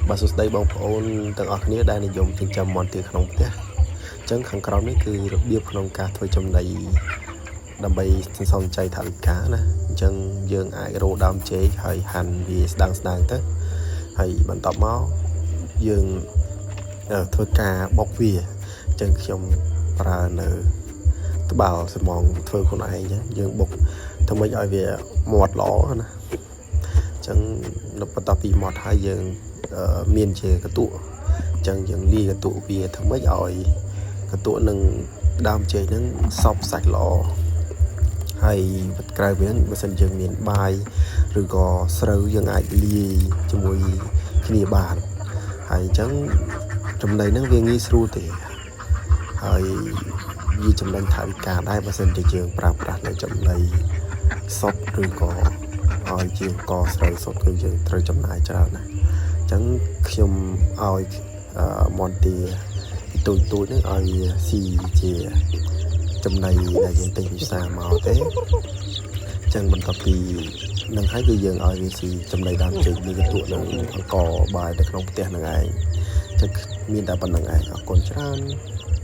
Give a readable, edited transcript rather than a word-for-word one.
បាទសួស្តីបងប្អូនទាំងអស់គ្នាដែលនិយមចិញ្ចឹមមាន់ទាក្នុងផ្ទះអញ្ចឹងខាងក្រោមនេះគឺរបៀបក្នុងការធ្វើចំណីដើម្បីសន្សំចៃថវិកាណាអញ្ចឹងយើងអាចរោដើមចេកហើយហាន់វាស្ដើងស្ដើងទៅហើយបន្ទាប់មកយើងធ្វើការបុកវាអញ្ចឹងខ្ញុំប្រើនៅត្បាល់សំងធ្វើខ្លួនឯងអញ្ចឹងយើងបុកធ្វើម៉េចឲ្យវាមាត់ល្អណាអញ្ចឹងនៅបន្ទាប់ពីមាត់ហើយយើងមានជាកន្ទក់អញ្ចឹងយើងលាយកន្ទក់វាធ្វើម៉េចឲ្យកន្ទក់នឹងដើមចេកហ្នឹងសព្វសាច់ល្អហើយក្រៅពីហ្នឹងបើសិនយើងមានបាយឬក៏ស្រូវយើងអាចលាយជាមួយគ្នាបានហើយអញ្ចឹងចំណីហ្នឹងវាងាយស្រួលទេហើយវាចំណេញថវិកាដែរបើសិនជាយើងប្រើប្រាស់នៅចំណីសុទ្ធឬក៏ឲ្យជាងកស្រូវសុទ្ធគឺយើងត្រូវចំណាយច្រើនណាស់អញ្ចឹងខ្ញុំឲ្យមាន់ទាពីតូចតូចហ្នឹងឲ្យវាស៊ីជាចំណីដែលយើងទិញពីផ្សារមកទេអញ្ចឹងបន្ទាប់ពីនឹងហើយគឺយើងឲ្យវាស៊ីចំណីដើមចេកនេះកន្ទក់នឹងអង្ករបាយនៅក្នុងផ្ទះហ្នឹងឯងអញ្ចឹងមានតែប៉ុណ្្នឹងឯងអរគុណច្រើន។